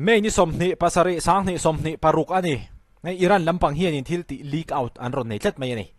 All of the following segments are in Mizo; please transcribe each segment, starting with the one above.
May ni 27 2026 a ni. Hei Iran lampang hianin thil tih leak out an rawn nei tlat mai a ni.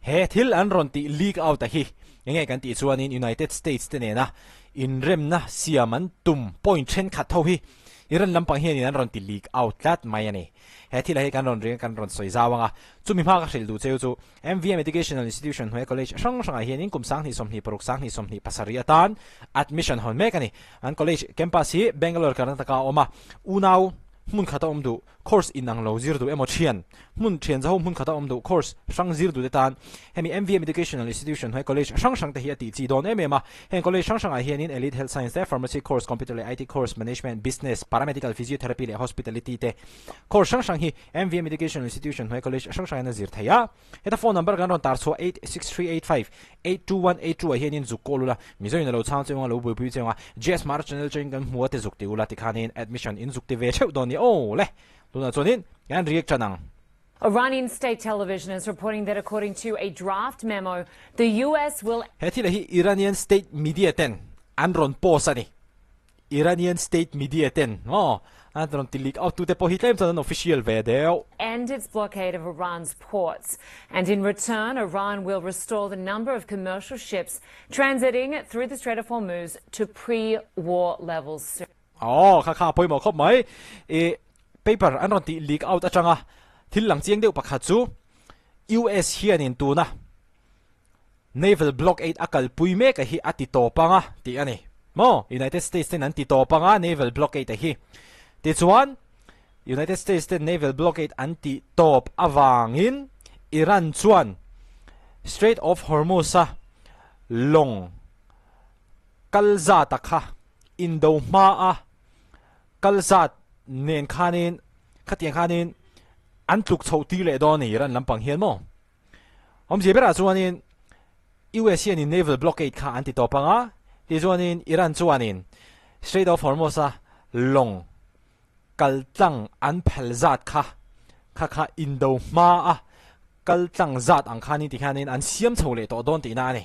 He thil an rawn tih leak out a hi enge kan tih chuanin United States te nena inremna siam an tum point thenkhat ho hi Iran lampang hianin an rawn ti leak out tlat mai a ni. He thil ah hi kan rawn ring a kan rawn sawi zau ang a, chumi hma ka hrilh duh cheu chu MVM Educational Institution hnuaia college hrang hrangah hianin kum 2026 2027 atan admission hawn mek a ni. An college campus hi Bangalore Karnataka a awm a, unau hmun khata awm duh course inang lo zir duh emaw thian hmun thian zaho hmun khata awm duh course hrang zir duh te tan hemi MVM Educational Institution hnuaia college hrang hrang te hi a tih chi dawn em em a. Heng college hrang hrangah hianin Elite Health Science te, Pharmacy course, Computer leh IT course, Management, Business, Paramedical Physiotherapy leh Hospitality te course hrang hrang hi MVM Educational Institution hnuaia college hrang hrangah hian a zir thei a. Heta phone number kan rawn tar chhuah 86385 82182 ah hianin zuk call ula, Mizo in a lo chhang cheu anga lo buaipui cheu anga JS Mara channel changin kan hmu a te zuk ti ula tikhanin admission in zuk ti ve theuh dawn ni aw le. Tunah chuanin kan react tan ang. Iranian state television is reporting that according to a draft memo, the US will. He thil hi Iranian state media ten an rawn post a ni. Iranian state media ten maw an rawn ti leak out tute pawh hi tlem chuan an official ve deuh. End its blockade of Iran's ports and in return Iran will restore the number of commercial ships transiting through the Strait of Hormuz to pre-war levels soon. Aw kha kha a pawimawh khawp mai. I paper an rawn tih leak out atanga thil lang chiang deuh pakhat chu US hianin tuna Naval blockade a kalpui mek a hi a ti tawp ang a tih a ni. Maw? United States ten an ti tawp ang a naval blockade a hi. Tichuan, United States ten naval blockade an tih tawp avangin Iran chuan Strait of Hormuz a lawng kal zat a kha indo hma a kal zat nen khanin khatiang khanin an tluk chhoh tir leh dawn a ni Iran lampang hian maw? Awmzia berah chuanin US hianin naval blockade kha an ti tawp ang a, tichuanin Iran chuanin Strait of Hormuz-a lawng kal tlang an phal zat kha kha kha indo hmaa kal tlang zat ang khanin tikhianin an siam chho leh tawh dawn tihna a ni.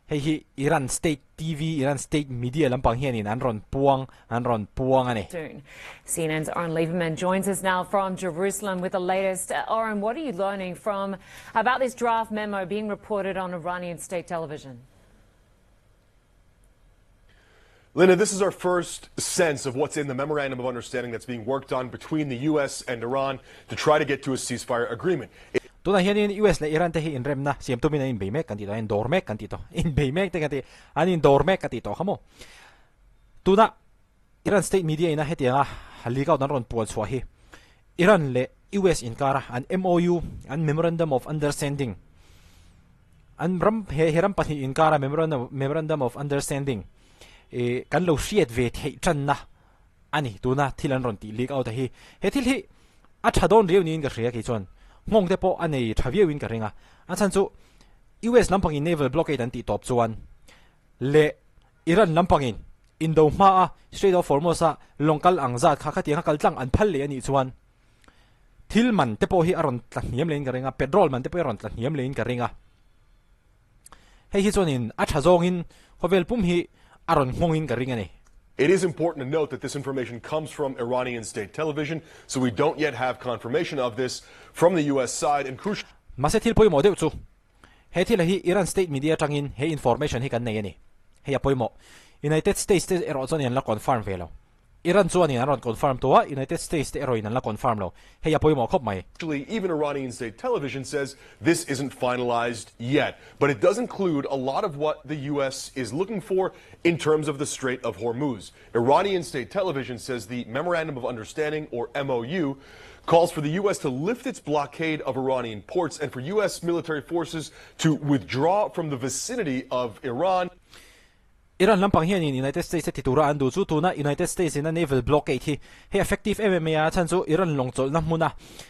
Hei hi Iran state TV, Iran state media lampang hianin an rawn puang, an rawn puang a ni. Soon. CNN's Oren Liebermann joins us now from Jerusalem with the latest. Oren, what are you learning from about this draft memo being reported on Iranian state television? Linda, this is our first sense of what's in the memorandum of understanding that's being worked on between the U.S. and Iran to try to get to a ceasefire agreement. Tunah hianin US leh Iran te hi inremna siam tumin an inbei mek kan tih tawh, an indawr mek kan tih tawh, inbei mek te kan tih, an indawr mek ka tih tawh kha maw. Tuna Iran state media ina hetianga leak out an rawn puan chhuah hi Iran leh US inkara an MOU, an Memorandum of Understanding, an ram he he ram pahnih inkara Memorandum Memorandum of Understanding eh kan lo hriat ve theih tanna a ni. Tuna thil an rawn tih leak out a hi. He thil hi a tha dawn riau niin ka hria kei chuan nghawng te pawh a nei tha viau in ka ring a. A chhan chu US lampangin naval blockade an tih tawp chuan leh Iran lampangin indo hma a Strait of Hormuz a lawng kal ang zat kha khatiang a kal tlang an phal leh a nih chuan thil man te pawh hi a rawn tla hniam leh in ka ring a, petrol man te pawh hi a rawn tla hniam leh in ka ring a. Hei hi chuanin a tha zawngin khawvel pum hi a rawn nghawngin ka ring a ni. It is important to note that this information comes from Iranian state television, so we don't yet have confirmation of this from the US side and crucial. Mahse thil pawimawh deuh chu he thil hi Iran state media atangin he information hi kan nei a ni. Hei a pawimawh. United States te erawh chuan an la confirm ve lo. Iran chuanin an rawn confirm tawh a, United States te erawhin an la confirm lo. Hei a pawimawh khawp mai. Actually, even Iranian state television says this isn't finalized yet, but it does include a lot of what the US is looking for in terms of the Strait of Hormuz. Iranian state television says the Memorandum of Understanding, or MOU, calls for the U.S. to lift its blockade of Iranian ports and for U.S. military forces to withdraw from the vicinity of Iran. Iran lampang hianin United States a ti tura an duh chu tuna United States in a naval blockade hi hei effective em em mai a, chhan chu Iran lawng chawlhna hmuna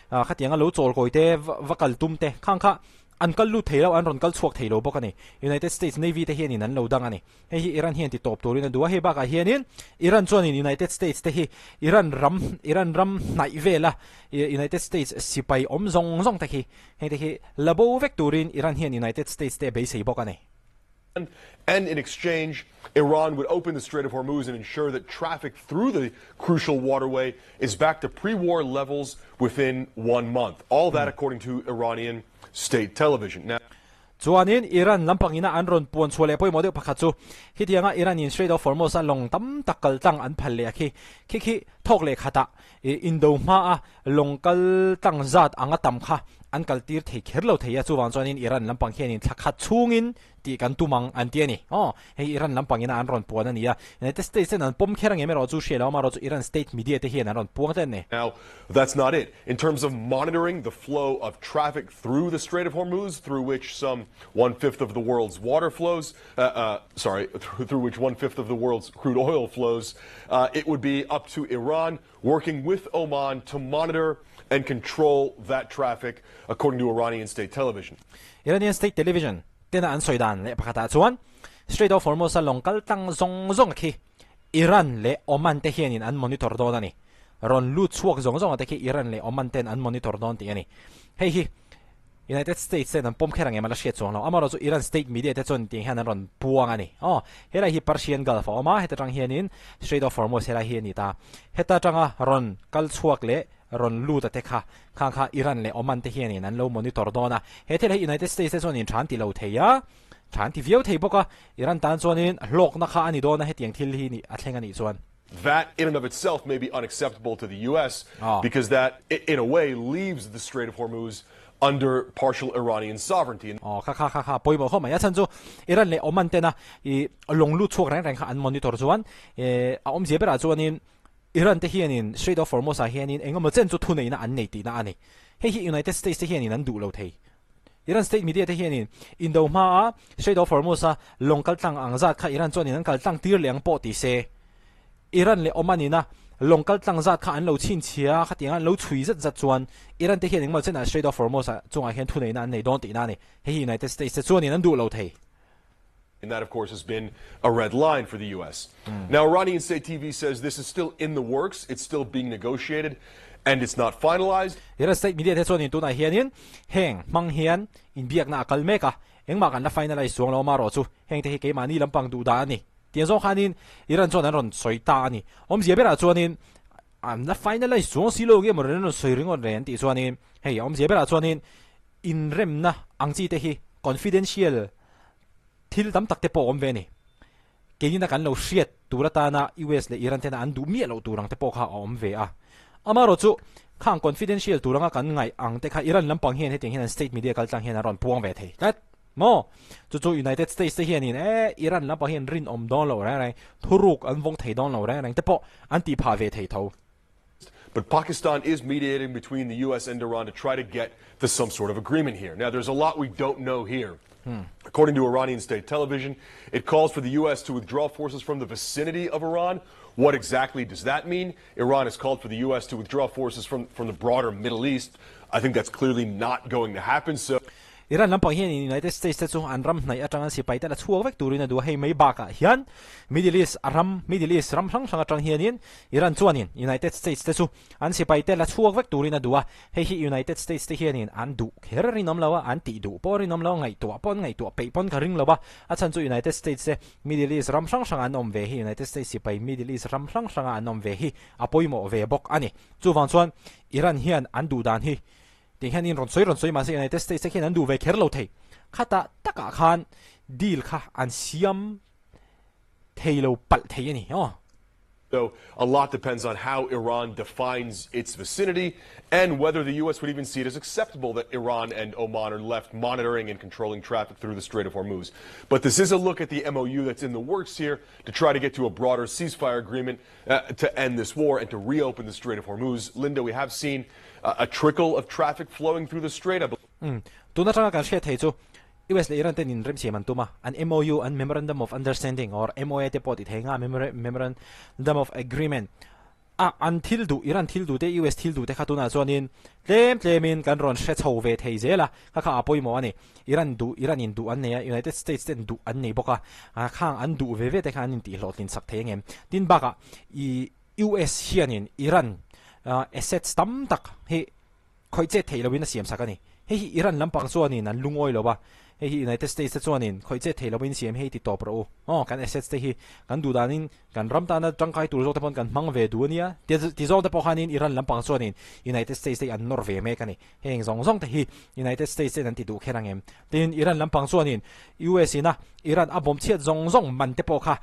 khatianga lo chawl kawi te va kal tum te khang kha an kal lut thei lo, an rawn kal chhuak thei lo bawk a ni. United States Navy te hianin an lo dang a ni. Hei hi Iran hian ti tawp turin a duh a, hei bakah hianin Iran chuanin United States te hi Iran ram Iran ram hnaih vela United States sipai awm zawng zawng te khi heng te khi la bo vek turin Iran hian United States te a beisei bawk a ni. And in exchange, Iran would open the Strait of Hormuz and ensure that traffic through the crucial waterway is back to pre-war levels within one month. All that according to Iranian state television. Now, Chuanin Iran lampangina an rawn puan chhuah leh pawimawh deuh pakhat chu hetianga Iran in Strait of Hormuz a lawng tam tak kal tlang an phal leh a khi khi khi thawk leh khatah indo hmaa lawng kal tlang zat anga tam kha an kal tir thei kher lo thei a, chuvang chuanin Iran lampang hianin thla khat chhungin tih kan tum ang an ti a ni. Aw, hei Iran lampangina an rawn puan a ni a, United States ten an pawm kher ang em erawh chu hria lo amaherawh chu Iran state media te hian an rawn puang tlat a ni. Now, that's not it. In terms of monitoring the flow of traffic through the Strait of Hormuz, through which some one-fifth of the world's water flows, sorry, through which one-fifth of the world's crude oil flows, it would be up to Iran working with Oman to monitor and control that traffic, according to Iranian state television. Iranian state television tena an sawi dan leh pakhatah chuan Strait of Hormuz-a lawng kal tlang zawng zawng khi Iran leh Oman te hianin an monitor dawn a ni. Rawn lut chhuak zawng zawng te khi Iran leh Oman ten an monitor dawn tih a ni. Hei hi United States ten an pawm kher ang em a la hriat chuang lo. Amaherawh chu Iran state media te chuan tiang hian an rawn puang a ni. Aw, helai hi Persian Gulf a awm a, heta tang hianin Strait of Hormuz helai hi a ni ta. Heta tanga rawn kal chhuak leh rawn lut a te kha, khang kha Iran leh Oman te hianin an lo monitor dawn a. He thil hi United States te chuanin tha an ti lo thei a, tha an ti viau thei bawk a. Iran tan chuanin hlawkna kha a ni dawn a, hetiang thil hi a thleng a nih chuan. That in and of itself may be unacceptable to the US because that in a way leaves the Strait of Hormuz under partial Iranian sovereignty. Aw kha kha kha kha pawimawh khawp mai a chhan chu Iran leh Oman tena i lawng lut chhuak reng reng kha an monitor chuan a awmzia berah chuanin Iran te hianin Strait of Hormuz ah hianin engemaw chen chu thuneihna an nei tihna a ni. Hei hi United States te hianin an duh lo thei. Iran state media te hianin indo hmaa Strait of Hormuz a lawng kal tlang ang zat kha Iran chuanin an kal tlang tir leh ang pawh ti se. Iran leh Oman ina lawng kal tlang zat kha an lo chhinchhia khatiang an lo chhui zat zat chuan Iran te hian engmaw chenah Strait of Hormuz ah chungah hian thuneihna an nei dawn tihna a ni. Hei hi United States te chuanin an duh lo thei. And that, of course, has been a red line for the U.S. Now, Iranian state TV says this is still in the works, it's still being negotiated, and it's not finalized. Iran state media te chuanin tunah hianin heng hmang hian inbiakna a kal mek a, engmah kan la finalize chuang lo amaherawh chu heng te hi keimahni lampang duh dah a ni. Tiang zawng khanin Iran chuan an rawn sawi ta a ni. Awmzia berah chuanin an la finalize chuang si lo nge maw an rawn sawi ringawt reng an tih chuanin hei awmzia berah chuanin inremna ang chi te hi confidential Thil tam tak te pawh a awm ve a ni. Keinin kan lo hriat tur atana US leh Iran tena an duh miah loh tur ang te pawh kha a awm ve a. Amaherawh chu khang confidential tur anga kan ngaih ang te kha Iran lampang hian hetiang hian an state media kaltlang hian an rawn puang ve thei tlat maw? Chu chu United States te hianin e Iran lampang hian rinawm dawn lo reng reng, thuruk an vawng thei dawn lo reng reng te pawh an tih phah ve thei tho. But Pakistan is mediating between the U.S. and Iran to try to get to some sort of agreement here. Now, there's a lot we don't know here. According to Iranian state television, it calls for the U.S. to withdraw forces from the vicinity of Iran. What exactly does that mean? Iran has called for the U.S. to withdraw forces from, from the broader Middle East. I think that's clearly not going to happen. So Iran lampang hianin United States te chu an ram hnaih atanga sipai te la chhuak vek turin a duh a, hei mai bakah hian Middle East a ram Middle East ram hrang hrang atang hianin Iran chuanin United States te chu an sipai te la chhuak vek turin a duh a, hei hi United States te hianin an duh kher rinawm lo a, an tih duh pawh rinawm lo a, ngaihtuah pawh an ngaihtuah peih pawn ka ring lo a, a chhan chu United States te Middle East ram hrang hranga an awm ve hi United States sipai Middle East ram hrang hranga an awm ve hi a pawimawh ve bawk a ni. Chuvang chuan Iran hian an duh dan hi Tih hian in rawn sawi rawn sawi mahse United States te khian an duh ve kher lo thei. Khatah takah khan deal kha an siam thei lo palh thei a ni aw. So a lot depends on how Iran defines its vicinity and whether the U.S. would even see it as acceptable that Iran and Oman are left monitoring and controlling traffic through the Strait of Hormuz. But this is a look at the MOU that's in the works here to try to get to a broader ceasefire agreement uh, to end this war and to reopen the Strait of Hormuz. Linda, we have seen a trickle of traffic flowing through the strait. Tun atanga kan hriat thei chu US leh Iran ten inremsiam an tum a, an MOU, an Memorandum of Understanding or MOA te pawh ti thei nga Memorandum of Agreement a an thil duh, Iran thil duh te, US thil duh te kha tunah chuanin tlem tlemin kan rawn hre chho ve thei zel a, kha kha a pawimawh a ni. Iran duh, Iran in duh an nei a, United States ten duh an nei bawk a, khang an duh ve ve te kha an intihhlawhtlin sak thei ang em? Tin bakah i US hianin Iran assets tam tak hi khawih chet theih loin a siam sak a ni. Hei hi Iran lampang chuanin an lungawi lo a. Hei hi United States te chuanin khawih chet thei lovin siam hei ti tawp rawh u. Aw, kan assets te hi kan duh danin kan ram tana tangkai tur zawk te pawn kan hmang ve duh ania. Ti zawng te pawh khanin Iran lampang chuanin United States te hi an nawr ve mek a ni. Heng zawng zawng te hi United States ten an ti duh kher ang em? Tin, Iran lampang chuanin US ina Iran a bawm chhiat zawng zawng man te pawh kha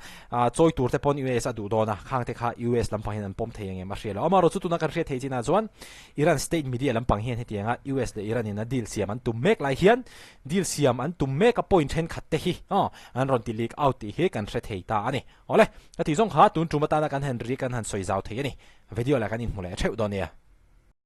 chawi tur te pawn US a duh dawn a, khang te kha US lampang hian an pawm thei ang em a hria lo. Amaherawhchu tuna kan hriat theih chinah chuan Iran state media lampang hian hetianga US leh Iran ina deal siam an tum mek lai hian deal siam an tum mek a point thenkhat te hi an rawn ti leak out tih hi kan hre thei ta a ni. Awle, ka tih zawng kha tun tum atana kan han ri kan han sawi zau thei a ni. Video lah kan inhmu leh theuh dawn nia.